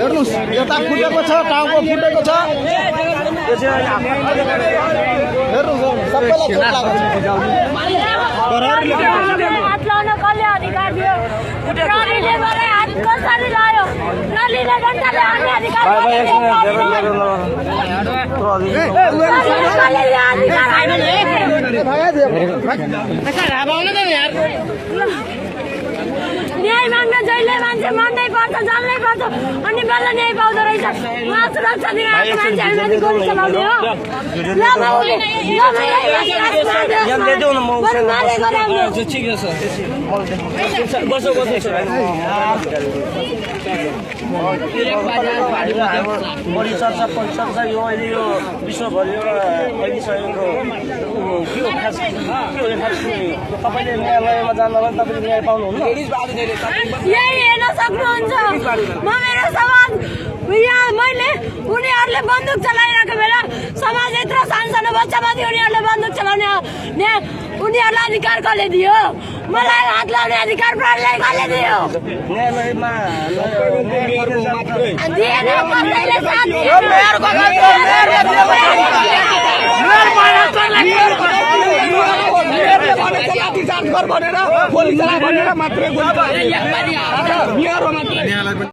हेर्नुस् यता फुटेको छ टाउको फुटेको छ हेर्नुस् सबैलाई चोट लागेको छ हात लाउन कसले अधिकार दियो प्रहरीले मलाई हात कसरी लायो प्रहरीले जनताले आउने अधिकार न्याय माग्न जहिले मान्छे मर्नै पर्छ जल्नै पर्छ अनि बल्ल न्याय पाउँदो रहेछ उहाँ सुरक्षा दिन आएको मान्छेहरूमाथि गोली चलाउने हो परिचर्चा यो अहिले यो विश्वभरि एउटा फैलिसकेको के हो खास तपाईँले न्यायालयमा जाँदा पनि तपाईँले न्याय पाउनुहुन्न यही हेर्न सक्नुहुन्छ म मेरो समाज यहाँ मैले उनीहरूले बन्दुक चलाइरहेको बेला समाज यत्रो सानसानो बच्चामाथि उनीहरूले बन्दुक चलाउने उनीहरूलाई अधिकार कसले दियो मलाई हात लाउने अधिकार प्रहरीलाई कसले दियो न्यायालयमा दिएन कसैले साथ भनेर गोली चला भनेर मात्रै